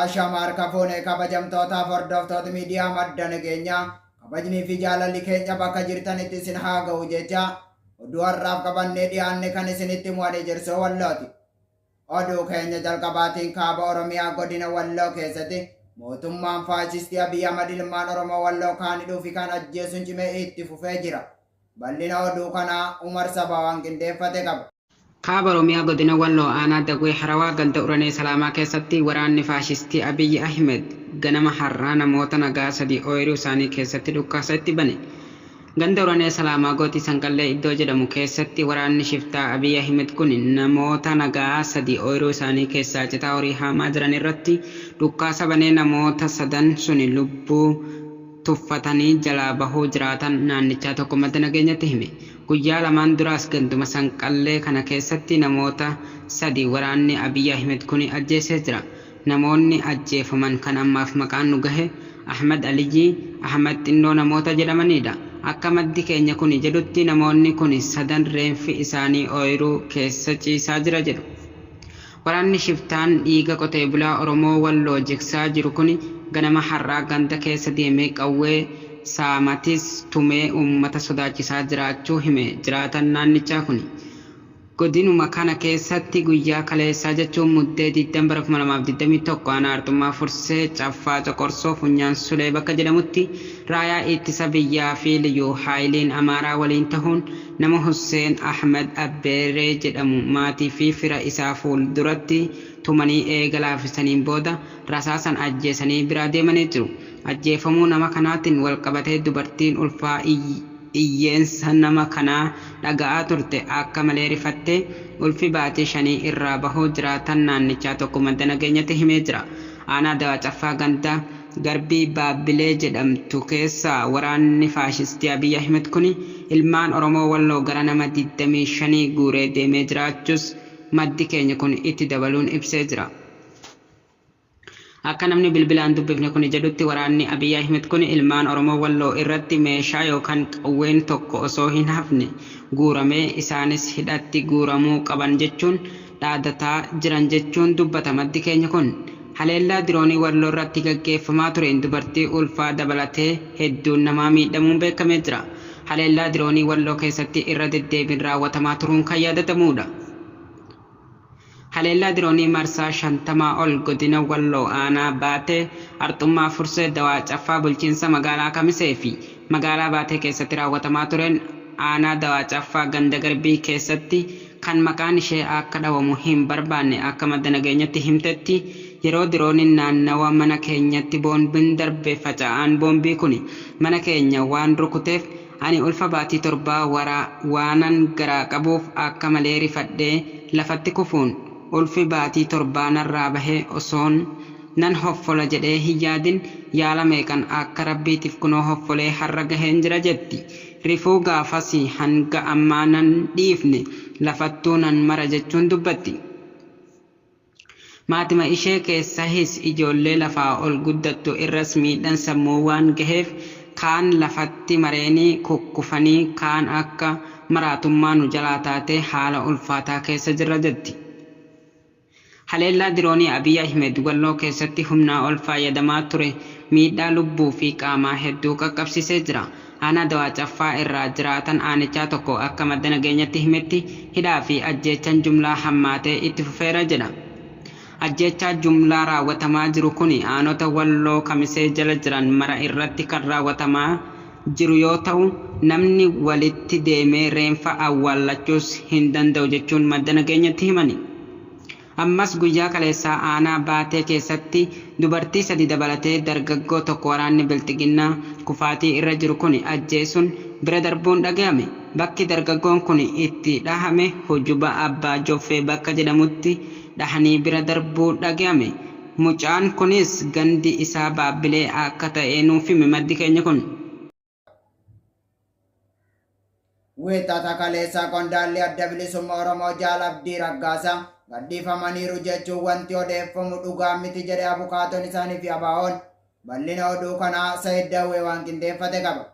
Ashama harka fuune kabajamtootaaf hordoftoota miidiyaa madda nageenyaa kabajnii fi jaalalli keenya bakka jirtanitti isin haa ga'u jecha oduu har'aaf qabannee dhiyaanne kan isinitti himu ani Jirsoo Wallooti. Oduu keenya jalqabaatiin kaaba Oromiyaa godina Walloo keessatti mootummaan faashistii Abiy Ahmad ilmaan Oromoo Walloo kaan hidhuu fi kaan ajjeesuun cimee itti fufee jira. Bal'ina oduu kanaa Umar Sabawaan qindeeffate qaba. Kaaba Oromiyaa Godina Walloo Aanaa Dagwee Harawaa ganda Uranee Salaamaa keessatti waraanni faashistii Abiy Ahimed ganama har'aa namoota nagaa 3 ooyiruu isaanii keessatti dhukkaasa itti bane. Ganda Uranee Salaamaa Gootii Sanqallee iddoo jedhamu keessatti waraanni shiftaa Abiy Ahimed kun namoota nagaa 3 ooyiruu isaanii keessaa citaa horii haamaa jiran irratti dhukkaasa banee namoota sadan suni lubbuu tuffatanii jalaa bahuu jiraataan naannichaa tokko madda nageenyatti hime. Guyyaa lamaan duraas ganduma Sanqallee kana keessatti namoota sadi waraanni Abiy Ahimed kuni ajjeesee jira. Namoonni ajjeefaman kan ammaaf maqaan nu gahe Ahmad Aliyyii, Ahmad Xinnoo namoota jedhamaniidha. Akka maddi keenya kuni jedhutti namoonni kuni sadan reenfi isaanii ooyruu keessa ciisaa jira jedhu. Waraanni shiftaan dhiiga qotee bulaa Oromoo Walloo jigsaa jiru kuni ganama har'aa ganda keessa deemee qawwee saamatis tumee uummata sodaachisaa jiraachuu hime jiraatan naannichaa kuni. Godinuma kana keessatti guyyaa kaleessaa jechuun Muddee 20 bara 2021 aanaa Arxummaa Fursee Caffaa Coqorsoo Funyaan Sulee bakka jedhamutti Raayaa Ittisa Biyyaa fi Liyyuu Haayiliin Amaaraa waliin tahuun nama Husseen Ahmad Abbeeree jedhamu maatii fi fira isaa fuulduratti tumanii eega laaffisaniin booda rasaasan ajjeesanii biraa deemanii jiru. Ajjeefamuu nama kanaatiin walqabatee dubartiin ulfaa iyyeensa nama kanaa dhaga'aa turte akka malee rifattee ulfi baatii shanii irraa bahuu jiraataan naannichaa tokko madda nageenyatti himee jira. Aanaa Dawaa Caffaa ganda Garbii Baabbilee jedhamtu keessaa waraanni faashistii Abiy Ahimed kuni ilmaan Oromoo Walloo gara nama 25 guuree deemee jiraachuus maddi keenya kun itti dabaluun ibsee jira. Akka namni bilbilaan dubbifne kuni jedhutti waraanni Abiy Ahimed kuni ilmaan Oromoo Walloo irratti meeshaa yookaan qawween tokko osoo hin hafne guuramee isaanis hidhatti guuramuu qaban jechuun dhaadataa jiran jechuun dubbata maddi keenya kun. Haleellaa diroonii Walloorratti gaggeeffamaa tureen dubartii ulfaa dabalatee hedduun namaa miidhamuun beekamee jira. Haleellaa diroonii Walloo keessatti irra deddeebiin raawwatamaa turuun kan yaadatamuudha. Haleellaa diroonii marsaa 50 ol Godina Walloo Aanaa Baatee Arxummaa Fursee Dawaa Caffaa Bulchiinsa Magaalaa Kamisee fi Magaalaa Baatee keessatti raawwatamaa tureen Aanaa Dawaa Caffaa Ganda Garbii keessatti kan maqaan ishee akka dhawamu hin barbaanne akka madda nageenyatti himtetti yeroo dirooniin naannawa mana keenyatti boonbin darbe faca'aan boombii kuni mana keenya waan rukuteef Ani ulfa baatii torbaa waanan garaa qabuuf akka malee rifadhee lafatti kufuun ulfi baatii torbaa narraa bahe osoon nan hoffola jedhee hin yaadin yaala meeqan akka rabbiitif kunoo hoffolee har'a gaheen jira jetti. Rifuu gaafasi hanga ammaa nan dhiifne lafattuu nan mara jechuun dubbatti. Maatima ishee keessahis ijoollee lafaa ol guddattu irras miidhan sammuu waan gaheef kaan lafatti mareenii kukkufanii kaan akka maraatummaa nu jalaa taatee haala ulfaataa keessa jirra jetti. Haleellaa diroonii Abiy Ahimed Walloo keessatti humnaa ol faayyadamaa ture miidhaa lubbuu fi qaamaa hedduu qaqqabsiisee jira. Aanaa Dawaa Caffaa irraa jiraatan aanichaa tokko akka madda nageenyatti himetti hidhaa fi ajjeechan jumlaa hammaatee itti fufeera jedha. Ajjeechaa jumlaa raawwatamaa jiru kuni aanota Walloo Kamisee jala jiran mara irratti kan raawwatamaa jiru yoo ta'u namni walitti deemee reenfa awwaallachuus hin danda'u jechuun madda nageenyatti himani. Ammas guyyaa kaleessaa aanaa Baatee keessatti dubartii sadi dabalatee dargaggoo tokko waraanni Bilxiginnaa kufaatii irra jiru kuni ajjeesuun bira darbuun dhagayame. Bakki dargaggoon kuni itti dhahame Hujuba Abbaa Joffee bakka jedhamutti dhahanii bira darbuu dhagayame. Mucaan kunis gandi isaa Baabbilee akka ta'e nuuf hime maddi keenya kun. Wiixata kaleessaa qondaalli Adda Bilisummaa Oromoo Jaal Abdii Raggaasaa gadhiifamaniiru jechuun wanti odeeffamu dhugaa miti jedhe abukaatoon isaanii fi ABOn. Bal'ina oduu kanaa Sayid Dawwee waan qindeeffate qaba.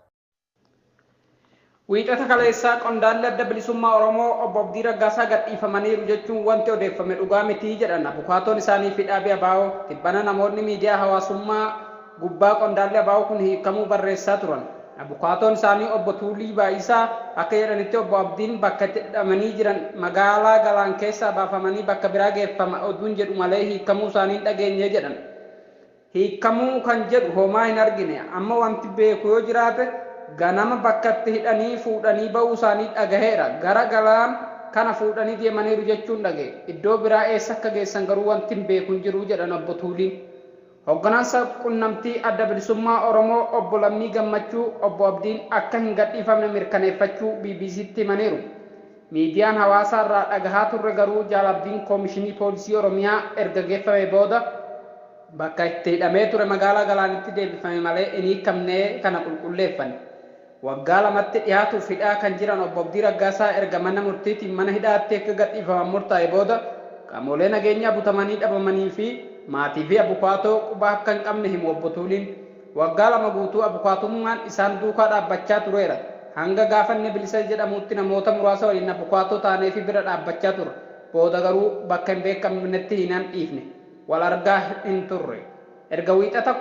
Wiixata kaleessaa qondaalli Adda Bilisummaa Oromoo Obbo Abdii Raggaasaa gadhiifamaniiru jechuun wanti odeeffame dhugaa mitii jedhan abukaatoon isaanii fi dhaabii ABO. Tibbana namoonni miidiyaa hawaasummaa gubbaa qondaalli ABO kun hiikamuu barreessaa turan. Abukaatoon isaanii Obbo Tuulii Baayisaa akka jedhanitti Obbo Abdiin bakka itti hidhamanii jiran magaalaa Galaan keessaa baafamanii bakka biraa geeffama oduun jedhu malee hiikamuu isaanii hin dhageenye jedhan. Hiikamuu kan jedhu homaa hin argine, amma wanti beeku yoo jiraate ganama bakka itti hidhanii fuudhanii ba'uu isaanii dhagaheera. Gara Galaan kana fuudhanii deemaniiru jechuun dhagaye. Iddoo biraa eessa akka geessan garuu wanti hin beeku hin jiru jedhan Obbo Tuuliin. Hoogganaan qunnamtii Adda Bilisummaa Oromoo Obbo Lammii Gammachuu Obbo Abdiin akka hin gadhiifamne mirkaneeffachuu BBCtti himaniiru. Miidiyaan hawaasaa irraa dhagahaa turre garuu Jaal Abdiin Koomishinii Poolisii Oromiyaa erga geeffame booda bakka itti hidhamee ture magaalaa Galaanitti deebifame malee hin hiikamne kana qulqulleeffanne. Waggaa lamatti dhiyaatuuf hidhaa kan jiran Obbo Abdii Raggaasaa erga mana murtiitiin mana hidhaatti akka gadhiifaman murtaa'e booda qaamolee nageenyaa butamanii dhabamanii fi maatii fi abukaatoo quba akka hin qabne himu Obbo Tuuliin. Waggaa lama guutuu abukaatummaan isaan duukaa dhaabbachaa tureera. Hanga gaafa inni bilisa jedhamutti namoota muraasa waliin abukaatoo taanee fi bira dhaabbachaa turre. Booda garuu bakka hin beekamnetti hin dhiifne. Wal argaa hin turre. Erga wiixata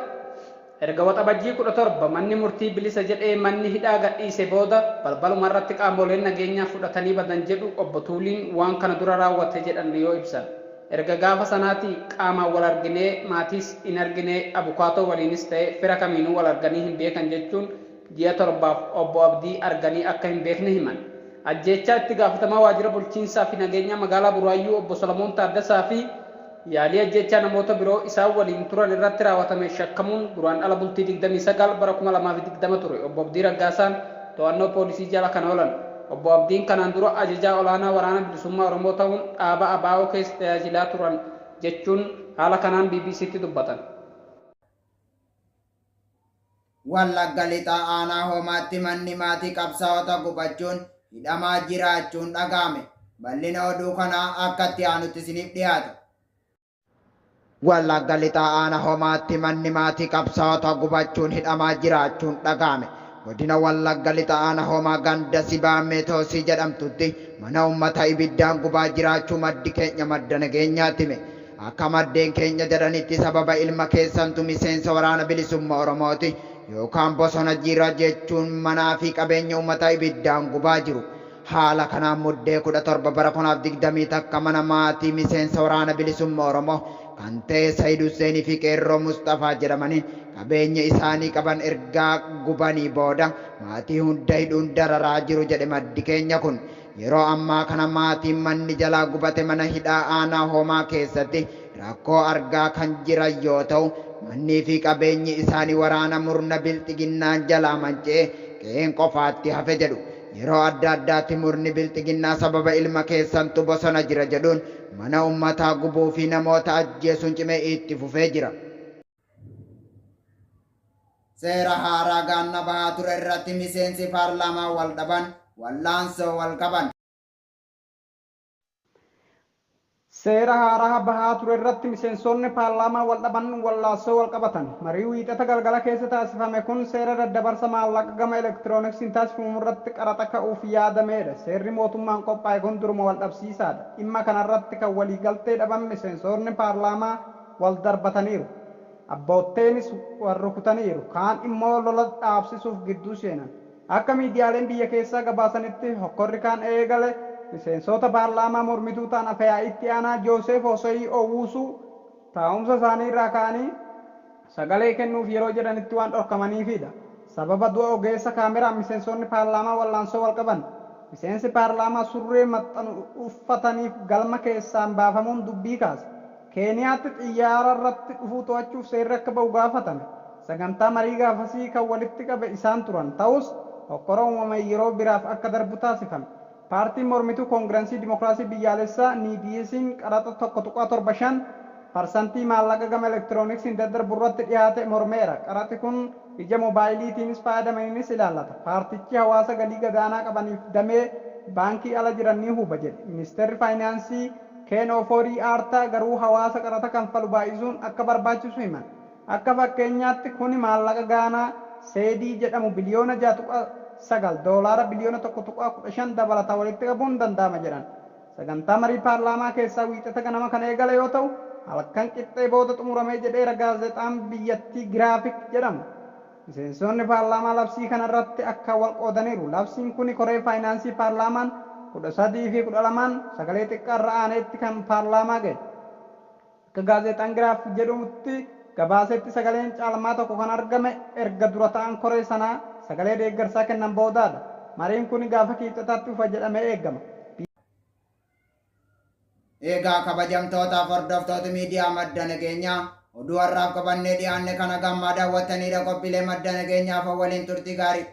erga waxabajjii 17 manni murtii bilisa jedhee manni hidhaa gadhiise booda balbaluma irratti qaamoleen nageenyaa fudhatanii badan jedhu Obbo Tuuliin waan kana dura raawwate jedhan yoo ibsan. Erga gaafa sanaati qaamaan wal arginee maatiis hin arginee abukaatoo waliinis ta'e fira kamiinuu wal arganii hin beekan jechuun ji'a 7 Obbo Abdii arganii akka hin beekne himan. Ajjeechaa itti gaafatamaa waajjira bulchiinsaa fi nageenyaa magaalaa Buraayyuu Obbo Solomoon Taaddasaa fi yaalii ajjeechaa namoota biroo isaan waliin turan irratti raawwatame shakkamuun duraan ala bultii 29 bara 2020 ture. Obbo Abdii Raggaasaan to'annoo poolisii jala kan oolan. Obbo Abdiin kanaan dura ajajaa olaanaa waraana bilisummaa Oromoo ta'uun dhaaba ABO keessa tajaajilaa turan jechuun haala kanaan BBCtti dubbatan. Wallagga Lixaa aanaa Hoomaatti manni maatii qabsaa'ota gubachuun hidhamaa jiraachuun dhaga'ame. Bal'ina oduu kanaa akka itti aanutti isiniif dhiyaata. Wallagga Lixaa aanaa Hoomaatti manni maatii qabsaa'ota gubachuun hidhamaa jiraachuun dhaga'ame. Godina Wallagga Lixaa aanaa Hoomaa ganda Sibaa Meetoosii jedhamtutti mana uummata ibiddaan gubaa jiraachuu maddi keenya madda nageenyaatti hime. Akka maddeen keenya jedhanitti sababa ilma keessantu miseensa waraana bilisummaa Oromooti yookaan bosona jira jechuun manaa fi qabeenya uummata ibiddaan gubaa jiru. Haala kanaan muddee 17 bara 2021 mana maatii miseensa waraana bilisummaa Oromoo kan ta'e Saayid Huseenii fi Qeerroo Mustafaa jedhamaniin qabeenya isaanii qaban ergaa gubanii booda maatii hunda hidhuun dararaa jiru jedhe maddi keenya kun. Yeroo ammaa kana maatiin manni jalaa gubate mana hidhaa aanaa Hoomaa keessatti rakkoo argaa kan jiran yoo ta'u mannii fi qabeenyi isaanii waraana murna bilxiginnaan jalaa manca'ee qe'een qofaatti hafe jedhu. Yeroo adda addaatti murni bilxiginnaa sababa ilma keessantu bosona jira jedhuun mana uummataa gubuu fi namoota ajjeesuun cimee itti fufee jira. Seera haaraa gaanna bahaa ture irratti miseensi paarlaamaa wal dhaban wallaansoo wal qaban. Seera haaraa bahaa ture irratti miseensonni paarlaamaa wal dhaban wallaansoo wal qabatan. Marii wiixata galgala keessa taasifame kun seera daddabarsa maallaqa gama elektirooniksiin taasifamu irratti qaraxa ka'uuf yaadameedha. Seerri mootummaan qophaa'e kun duruma wal dhabsiisaadha. Dhimma kanarratti kan waliigaltee dhaban miseensonni paarlaamaa wal darbataniiru. Abbootteenis wal rukutaniiru. Kaan immoo lola dhaabsisuuf gidduu seenan. Akka miidiyaaleen biyya keessaa gabaasanitti hokkorri kaan eegale miseensota paarlaamaa mormituu ta'an Afyaa'itti aanaa Jooseef Hoseyii Owuusuu taa'umsa isaanii irraa ka'anii sagalee kennuuf yeroo jedhanitti waan dhorkamaniifidha. Sababa du'a ogeessa kaameraan miseensonni paarlaamaa wallaansoo wal qaban. Miseensi paarlaamaa surree maxxanu uffataniif galma keessaan baafamuun dubbii kaase. Keeniyaatti xiyyaara irratti dhufuu to'achuuf seerri akka ba'u gaafatame. Sagantaa marii gaafasii kan walitti qabe isaan turan. Ta'us hokkora uumame yeroo biraaf akka darbu taasifame. Paartiin mormituu Koongirensii Dimokiraasii Biyyaalessaa NDC'n qaraxa 1.75% maallaqa gama elektirooniksiin daddarbu irratti dhiyaate mormeera. Qaraxi kun ija moobaayiliitiinis fayyadamaniinis ilaallata. Paartichi hawaasa galii gadaanaa qabaniif damee baankii ala jiran ni huba jedhe. Ministeerri Faayinaansii Ken Oforii Aartaa garuu hawaasa qaraxa kanfalu baay'isuun akka barbaachisu himan. Akka fakkeenyaatti kuni maallaqa Gaanaa seedii jedhamu biliyoona 9 doolaara biliyoona 1.15 dabalata walitti qabuun danda'ama jedhan. Sagantaa marii paarlaamaa keessaa Wiixata ganama kan eegale yoo ta'u, halkan qixxee booda xumuramee jedheera gaazexaan biyyattii Giraafik jedhamu. Miseensonni paarlaamaa labsii kana irratti akka wal qoodaniiru. Labsiin kuni koree faayinaansii paarlaamaan 13 fi 12n sagalee xiqqaa irra aaneetti kan paarlaamaa ga'e. Akka gaazexaan Giraaf jedhutti gabaasetti sagaleen caalmaa tokko kan argame erga dura ta'an koree sanaa sagalee deeggarsaa kennan boodaadha. Mariin kun gaafa Kibxataatti dhufa jedhamee eegama. Egaa kabajamtootaaf hordoftoota miidiyaa Madda Nageenyaa, oduu har'aaf qabannee dhiyaanne kana gammaa daawwattaniidha. Qophiilee Madda Nageenyaaf waliin turtii gaarii.